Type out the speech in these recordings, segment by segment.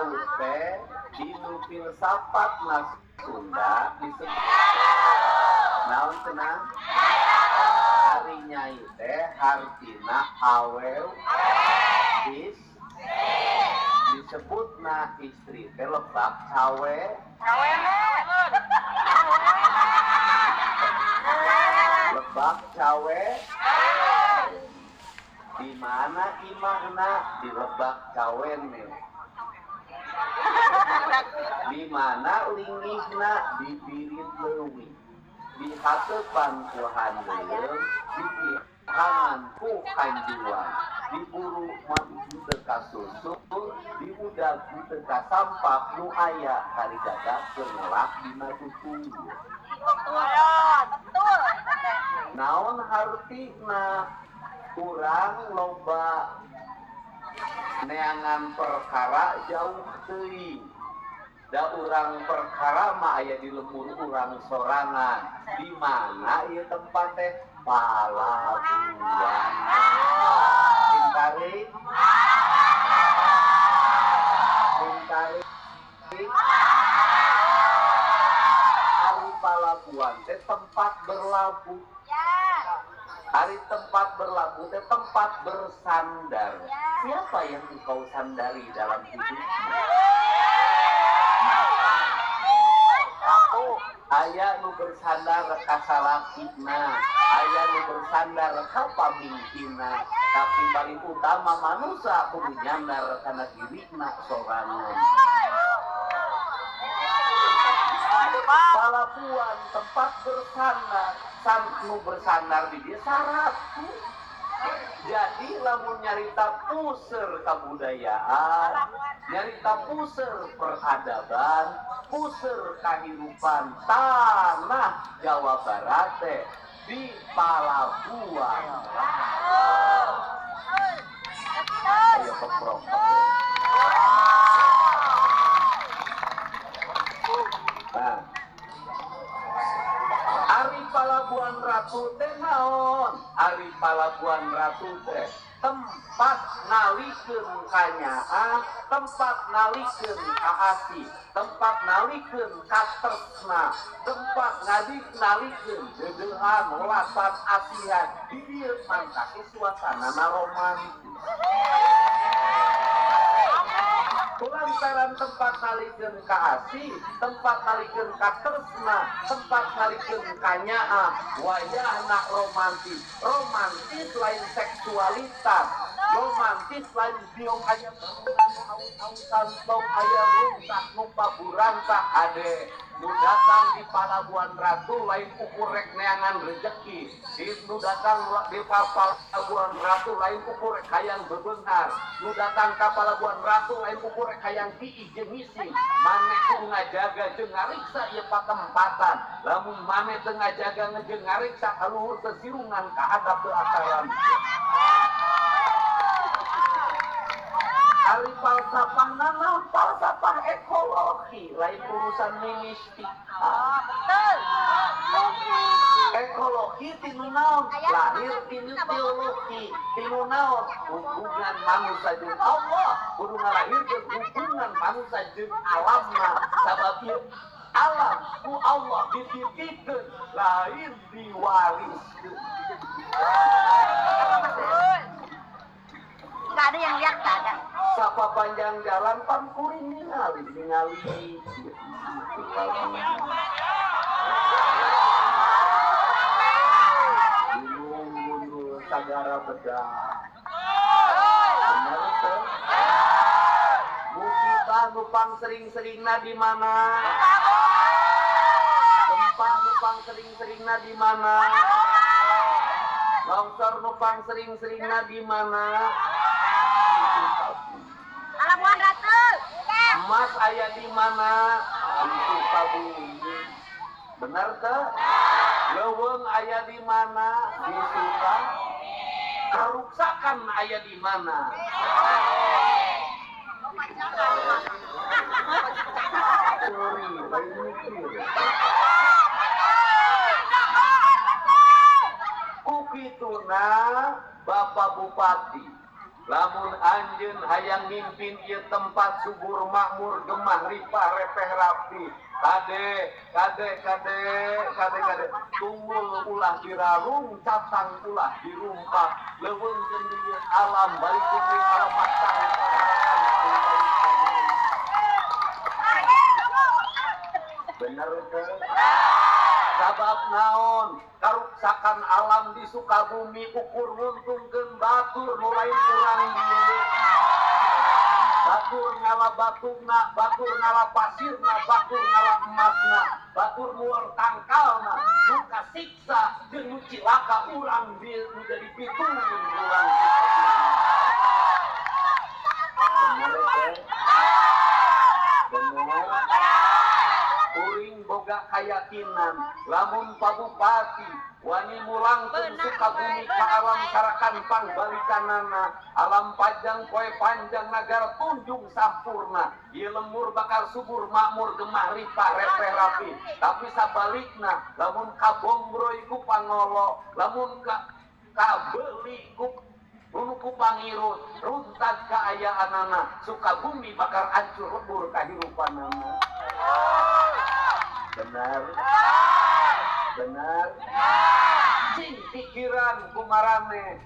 Laut teh dinu filsafat Sunda disebut naon cenah? Ari nyai teh hartina awew is disebutna istri teh lebak cawe lebak cawe di mana imahna di lebak cawene di mana linggihna di birit leuwih di hatepan ku handeung di pihangan ku kanjuang diburu teu kasusul diudag teu kasampak nu aya karigaga keur ngelak dina tutunggu. Betul. Naon hartina urang loba neangan perkara jauh teuing. Da urang perkara mah aya di lembur urang sorangan. Di mana ieu tempat teh? Palabuhan. Bintari. Bintari. Ari Palabuhan teh tempat berlabuh. Ari tempat berlabuh teh tempat bersandar. Siapa yang engkau sandari dalam hidupmu? Aya nu bersandar ka salakina, aya nu bersandar ka pamimpinna, tapi paling utama manusia kudu nyandar kana dirina sorangan. Palabuhan tempat bersandar, nu bersandar di dia saratu. Jadi lamun nyarita puseur kabudayaan, nyarita puseur peradaban, puseur kahirupan tanah Jawa Barat teh di Palabuhan. Ayo keprok. Nah, Ari Palabuhan Ratu teh naon? Ari Palabuhan Ratu teh tempat nalikeun kanyaah, tempat nalikeun kaasi, tempat nalikeun katresna, tempat nalikeun deudeuhan, welasan, asihan. Di dieu mantake suasana romantis. Lantaran tempat nalikeun kaasi, tempat nalikeun katresna, tempat nalikeun kanyaah, wayahna romantis. Romantis lain seksualitas, romantis lain biong aya bangunan nu aus-ausan tong aya rusak nu paburantak ade. Nu datang di Palabuhan Ratu lain ukur rek neangan rejeki, nu datang di Palabuhan Ratu lain ukur rek hayang bebenghar, nu datang ka Palabuhan Ratu lain ukur rek hayang kiih jeung ngising. Maneh kudu ngajaga jeung ngariksa ieu patempatan. Lamun maneh teu ngajaga jeung ngariksa kaluhur teu sirungan ka hadap teu akalan. Ari falsafah naon? Falsafah ekologi, lain urusan mistika. Betul. Ekologi tinu naon? Lahir tinu teologi, tinu naon? Hubungan manusia jeung Allah, kudu ngalahirkeun hubungan manusia jeung alamna. Sabab ieu alam ku Allah dititipkeun, lain diwariskeun. Betul. Nggak ada yang lihat, nggak ada. Sapa panjang jalan pan kuring ningali ningali. Gunung-gunung sagara bedah. Bener teu? Musibah nu pang sering-seringna di mana? Gempa nu pang sering-seringna di mana? Longsor nu pang sering-seringna di mana? Palabuhan Ratu. Emas aya di mana? Di Sukabumi. Bener teu? Leuweung aya di mana? Di Sukabumi. Karuksakan aya di mana? Sorry, lain mikir. Ku kituna Bapak Bupati, Lamun anjeun hayang mimpin ieu tempat subur makmur gemah ripah repeh rapi. Kade kade kade kade kade tunggul ulah dirarung catang ulah dirumpak leuweungkeun deui alam balikeun deui alam pasang. Bener teu? Sabab naon karuksakan alam di Sukabumi ukur nguntungkeun batur nu lain urang dieu. Batur ngala batuna, batur ngala pasirna, batur ngala emasna, batur muar tangkalna, nu kasiksa jeung nu cilaka urang dieu nu jadi pitung urang. Bener teh? Bener. Kuring boga kayakinan lamun Pak Bupati wani mulangkeun Sukabumi ka alam sarakan pangbalikanana alam panjang poe panjang nagara tunjung sampurna ieu lemur bakal subur makmur gemah ripah repeh rapi. Tapi sabalikna lamun kabongroy ku pangolo lamun kabeli ku ku pangirut runtag kaayaanana Sukabumi bakal hancur lebur kahirupanana. Benar, benar. Sing pikiran kumarane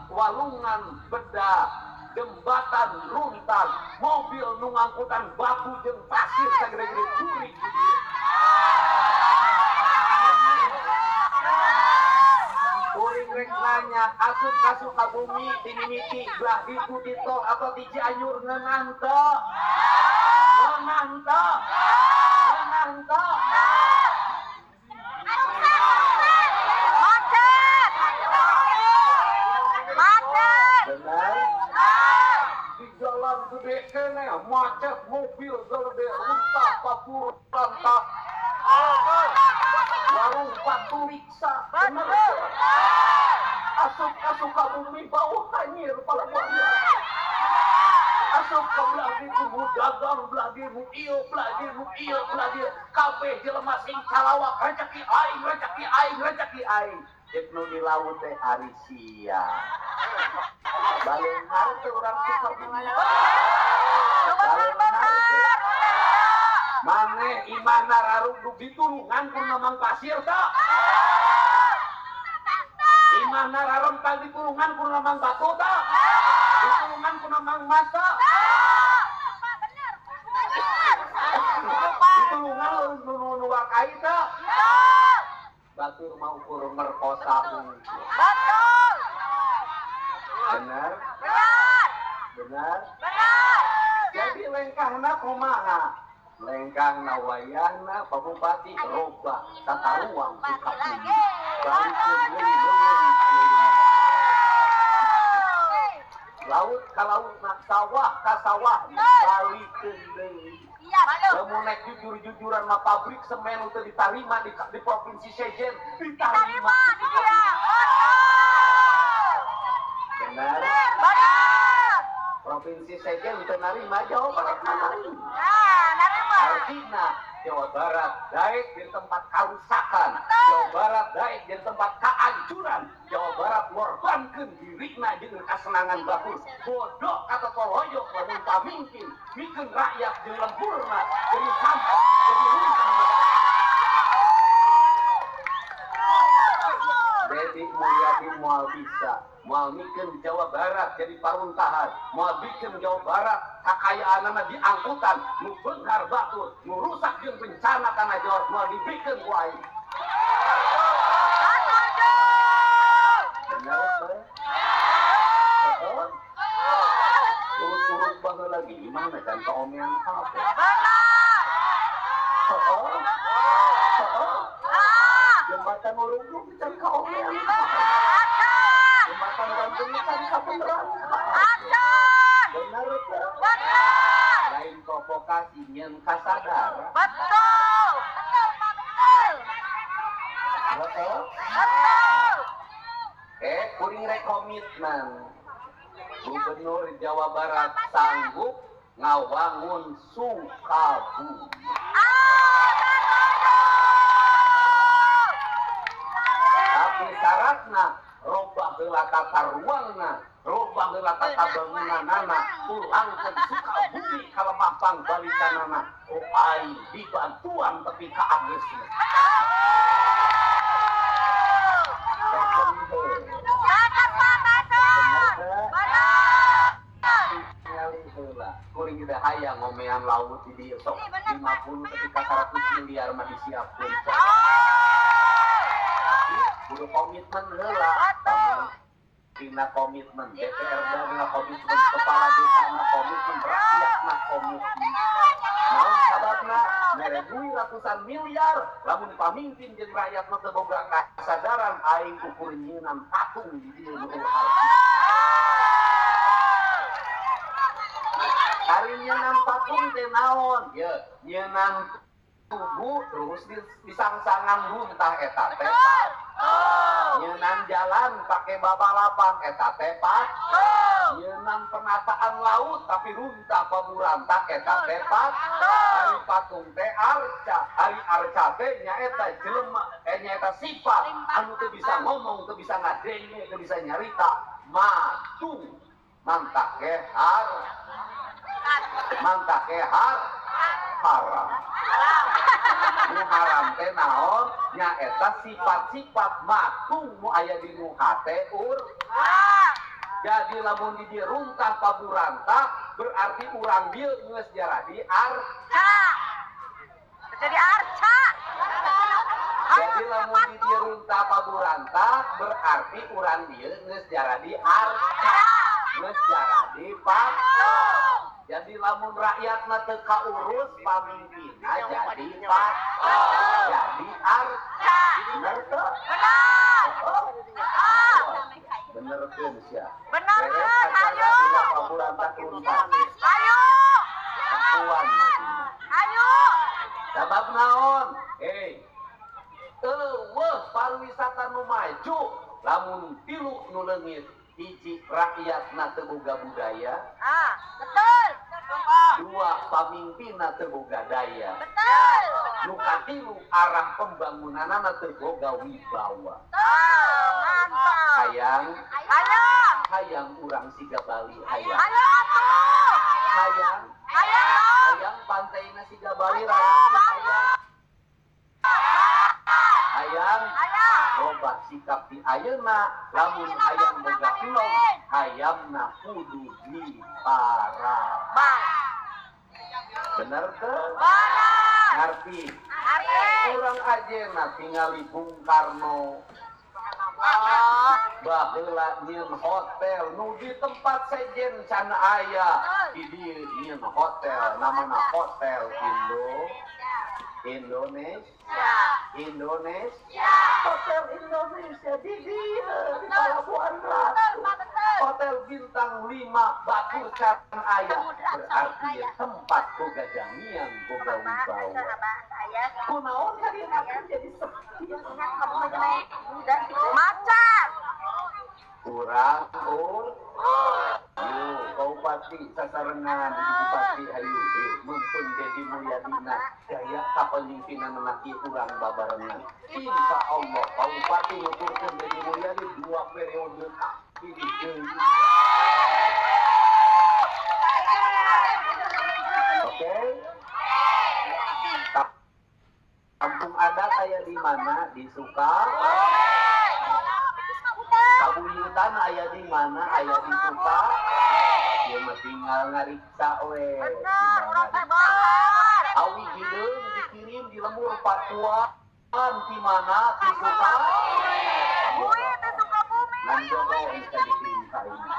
walungan beda, jembatan runtag, mobil nu ngangkutan batu jeung pasir sagede-gede curi. Kuring rek nanya asup ka Sukabumi ti mimiti belah ditu di tol atau di Cianjur ngeunah teu? Ngeunah teu? Macet. Macet. Benar. Di jalan gede kene macet mobil gede runtah papuran tak. Warung paturiksa. Benar. Asup ka Sukabumi bau hanyir pala buaya. Asup ka belah ditu mu dagang belah dieu mu ieu belah dieu mu ieu belah dieu kabeh jelema sing calawak rezeki aing rezeki aing rezeki aing jeung nu di laut teh ari sia. Baleunghar teh urang Sukabumi. Baleunghar maneh imahna rarugdug ditulungan ku mamang pasir teh. Imahna rarempal ditulungan ku mamang batu teh. Ditulungan ku mamang mas teh. Ditulungan nu wakai teh. Batur mau ukur merkosa. Betul. Benar? Benar. Benar? Benar. Jadi lengkahna kumaha? Lengkahna wayahna Pak Bupati robah tata ruang Sukabumi. Balikeun deui leuweung. Laut ka lautna, sawah ka sawah balikeun deui. Lamun nek jujur-jujuran mah pabrik semen teu ditarima di provinsi Sejen, ditarima di dia. Benar. Benar. Provinsi Sejen teu narima, Jawa Barat narima. Nah, narima. Artinya Jawa Barat daek di tempat karusakan, Jawa Barat daek di tempat kehancuran, Jawa Barat ngorbankeun dirina jeung kasenangan batur. Bodoh kata toloyok lamun pamimpin mikeun rakyat jeung lemburna jadi sampah, jadi runtah. Dedi Mulyadi moal bisa, moal mikeun Jawa Barat jadi paruntahan, moal bikin Jawa Barat kakayaanana diangkutan, nu beunghar batur, nu rusak jeung bencana tanah Jawa moal dibikeun ku aing. Bener teh? Betul? Urut-urut baheula lagi gimana kan kaomean kabeh. Heeh. Heeh. Jembatan Urung can kaomean. Jembatan Bandung can kabeneran. Bener teh? Lain provokasi nyeun kasadar. Betul. Betul, Pak, betul. Betul? Betul. Kuring rek komitmen. Gubernur Jawa Barat sanggup ngawangun Sukabumi. Tapi syaratna Robah heula tata ruangna, robah heula tata bangunanana, ulangkeun Sukabumi ka lemah pangbalikanana. Oh aing dibantuan tepi ka ageusna. Kuring teh hayang ngomean laut di dieu sok 50 tepi ka 100 miliar mah disiapkeun. Tapi kudu komitmen heula. Dina komitmen DPRD na komitmen, kepala desa na komitmen, rakyat na komitmen. Naon sababna mere duit ratusan miliar lamun pamimpin jeung rakyat mah teu boga kasadaran aing ukur nyieunnan patung di dieu nu ari nyieunnan patung teh naon? Ye, nyieunnan tubuh terus disangsangan runtah eta teh. Nyieunnan jalan pakai babalapan eta teh patung. Nyieunnan penataan laut tapi runtah pamurantak eta teh patung. Ari patung teh arca, ari arca teh nyaeta jelema, nyaeta sifat anu teu bisa ngomong, teu bisa ngadenge, teu bisa nyarita, matung mantak ge har. Mantak ge har haram. Nu haram teh naon? Nyaeta sifat-sifat matung nu aya di nu hate ur. Jadi lamun di dieu runtah paburantah berarti urang dieu geus jadi arca. Jadi arca. Jadi lamun di dieu runtah paburantah berarti urang dieu geus jadi arca. Geus jadi patung. Jadi lamun rakyatna teu kaurus pamimpinna jadi patung, jadi arca. Bener teu? Bener. Bener keun sia. Bener keun, hayu. Hayu. Hayu. Sabab naon? Hei. Eueuh pariwisata nu maju lamun tilu nu leungit. Hiji rakyatna teu boga budaya. Ah, betul. Dua pamimpinna teu boga daya. Betul. Nu katilu arah pembangunanana teu boga wibawa. Betul. Mantap. Hayang, hayang, hayang urang siga Bali hayang. Hayang atuh. Hayang, hayang, hayang pantaina siga Bali rakyat hayang. Hayang, robah sikap di ayeuna lamun hayang boga endog hayangna kudu diparabang. Bener teu? Ngarti? Urang ajeuna tingali Bung Karno baheula nyieun hotel nu di tempat sejen can aya di dieu nyieun hotel namana Hotel Indonesia. Indonesia. Hotel Indonesia di dieu di Palabuhan Ratu. Hotel bintang 5 batur can aya berarti tempat boga jamiang boga wibawa. Kunaon kalian akan jadi sepi macan kurang ur. Yo Bupati sasarengan Bupati hayu mumpun Dedi Mulyadina gaya kapemimpinan laki urang babarengan. Insya Allah Bupati nuturkeun Dedi Mulyadi 2 periode ini deui. Oke. Kampung adat aya di mana? Di Suka. Kabuyutan aya di mana? Aya di Suka. Ieu mah tinggal ngariksa we. Bener, urang teh bager. Awi hideung dikirim di lembur Papua. Di mana? Di Suka. Bui teh Sukabumi. Ngan jodoh bisa dikirim ka ini.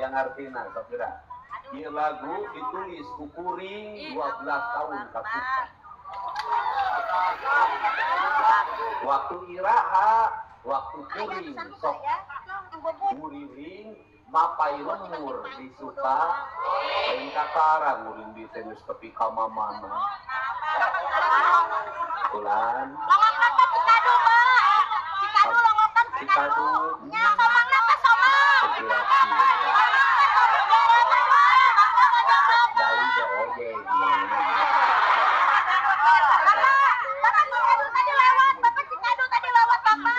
Artina sok geura. Ieu lagu ditulis ku kuring 12 tahun kapungkur. Waktu iraha, waktu kuring sok kuriling Mapai lemur di suka lain kakara nguring di tenis tepi ka mamana. Tulan. Longokan ka Cikadu, Pak. Cikadu longokan Cikadu. Nya somangna ka somang. Bapak Cikadu tadi lewat, Bapak Cikadu tadi lewat, Bapak.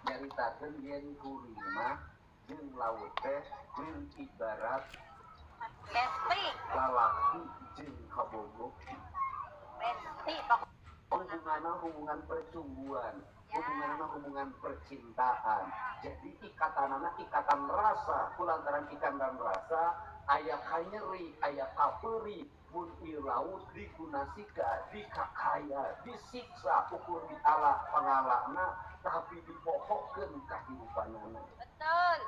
Nyaritakeun yen kuring mah jeung laut teh jeung ibarat besti lalaki jeung kabogoh besti hubungan hubungan percumbuan. Hubunganna hubungan percintaan. Jadi ikatanana ikatan rasa, kulantaran ikatan rasa aya kanyeri, aya kaperi, mun ieu laut digunasika, dikakaya, disiksa ukur diala pangalana tapi dipohokeun kahirupanana. Betul.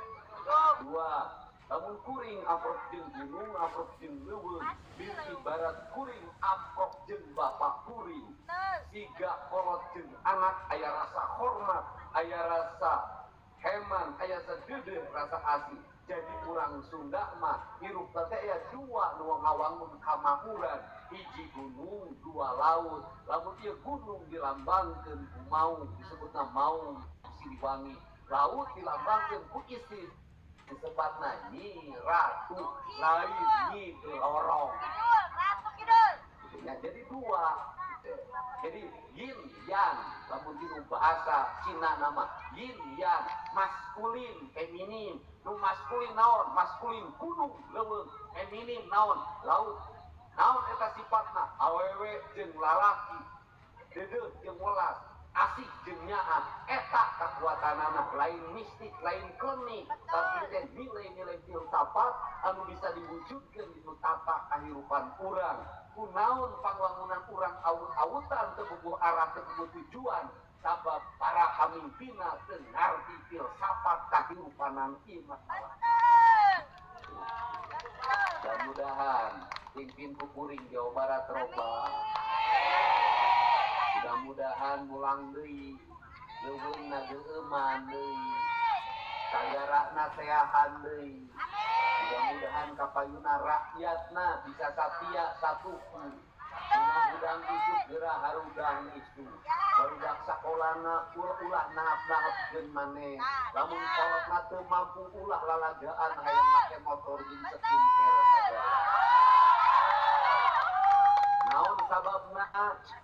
Dua, lamun kuring amprok jeung gunung, amprok jeung leuweung, bil ibarat kuring amprok jeung bapak kuring. Siga kolot jeung anak aya rasa hormat, aya rasa heman, aya sedeudeuh rasa asih. Jadi urang Sunda mah hirup teh aya dua nu ngawangun kamakmuran, hiji gunung, dua laut. Lamun ieu gunung dilambangkeun ku maung, disebutna maung Siliwangi. Laut dilambangkeun ku istri disebutna Nyi Ratu, lain Nyi Blorong. Kidul, Ratu Kidul. Ya, jadi dua. Jadi yin yang, lamun dinu bahasa Cina nama yin yang, maskulin, feminin. Nu maskulin naon? Maskulin gunung leuweung, feminin naon? Laut. Naon eta sifatna? Awewe jeung lalaki, deudeuh jeung welas, asik jeung nyaah. Eta kakuatanana lain mistik, lain klenik, tapi teh nilai-nilai filsafat anu bisa diwujudkeun dinu tata kahirupan urang. Kunaon pangwangunan urang awut-awutan teu bogoh arah, teu bogoh tujuan, sabab para pamimpinna teu ngarti filsafat kahirupanan ieu masalah. Mudah-mudahan pimpin ku kuring Jawa Barat robah. Mudah-mudahan mulang deui, leuweungna geueuman deui, sagarana seahan deui. Mudah-mudahan kapayuna rakyatna bisa satia satuku. Mudah-mudahan isuk geura harudang isuk. Barudak sakolana ulah nahap-nahapkeun maneh. Lamun kolotna teu mampu ulah lalagaan hayang make motor jeung skincare sagala. Naon sababna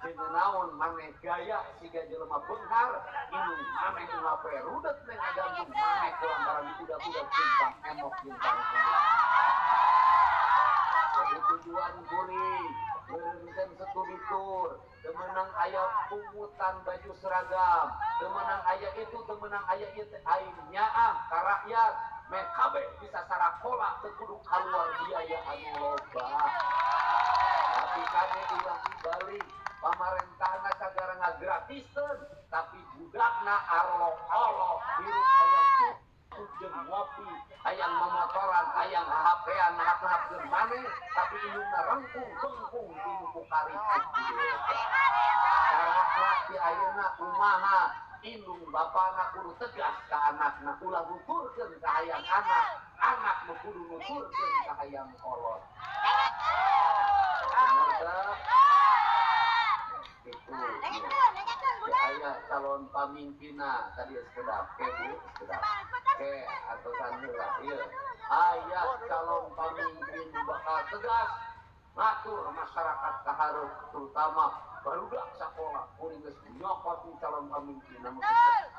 jeung naon maneh gaya siga jelema beunghar, indung maneh nu ngape rudet neng ngagantung maneh kulantaran diudag-udag bintang emok bintang kuring. Jadi tujuan kuring meureunkeun studi tour, teu meunang aya pungutan baju seragam, teu meunang aya itu, teu meunang aya ieu teh, aing nyaah ka rakyat meh kabeh bisa sarakola teu kudu kaluar biaya anu loba. Tapi kade ulah dibalik, pamarentahna sagara ngagratiskeun, tapi budakna arlok-arlok hirup hayang cukup jeung ngopi, hayang momotoran, hayang hahapean, nahap-nahapkeun maneh, tapi indungna rengkung bengkung tinu ku kariput. Carana ti ayeuna kumaha indung bapana kudu tegas ka anakna, ulah nuturkeun ka hayang anak, anak nu kudu nuturkeun ka hayang kolot. Bener teu? Itu. Aya calon pamimpinna tadi sekedap ke Bu, sekedap. Ke atosan heula ieu. Aya calon pamimpin bakal tegas ngatur masyarakat ka hareup, terutama barudak sakola kuring geus nyokot calon pamimpin anu tegas.